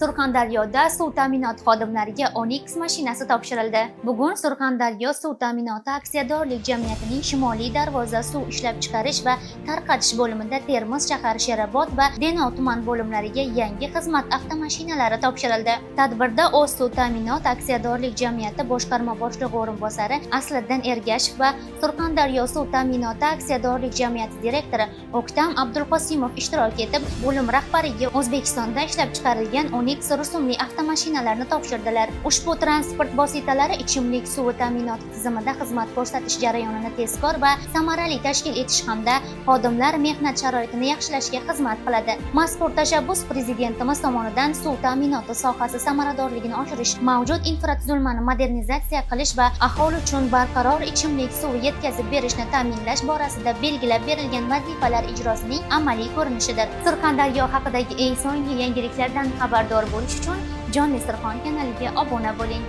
Surxondaryoda suv ta'minoti xodimlariga Onix mashinasi topshirildi. Bugun Surxondaryo suv ta'minoti aksiyadorlik jamiyatining Shimoliy Darvoza suv ishlab chiqarish va tarqatish bo'limida Termiz shahar, Sherobod va Denov tuman bo'limlariga yangi xizmat avtomashinalari topshirildi. Tadbirda O'z suv ta'minot aksiyadorlik jamiyati boshqarma boshlig'i o'rinbosari Asliddin Ergashev va Surxondaryo suv ta'minoti aksiyadorlik jamiyati direktori O'ktam Abdulqosimov ishtirok etib, bo'lim rahbariga O'zbekistonda ishlab chiqarilgan Onix rusumli avtomashinalarni topshirdilar. Ushbu transport vositalari ichimlik suvi ta'minoti tizimida xizmat ko'rsatish jarayonini tezkor va samarali tashkil etish hamda xodimlar mehnat sharoitini yaxshilashga xizmat qiladi. Mazkur tashabbus Prezidentimiz tomonidan suv ta'minoti sohasi samaradorligini oshirish, mavjud infratuzilmani modernizatsiya qilish va aholi uchun barqaror ichimlik suvi yetkazib berishni ta'minlash borasida belgilab berilgan vazifalar ijrosining amaliy ko'rinishidir. Surxondaryo haqidagi eng so'nggi yangiliklardan xabardor bo'lish uchun Jonli Surxon kanaliga obuna bo'ling.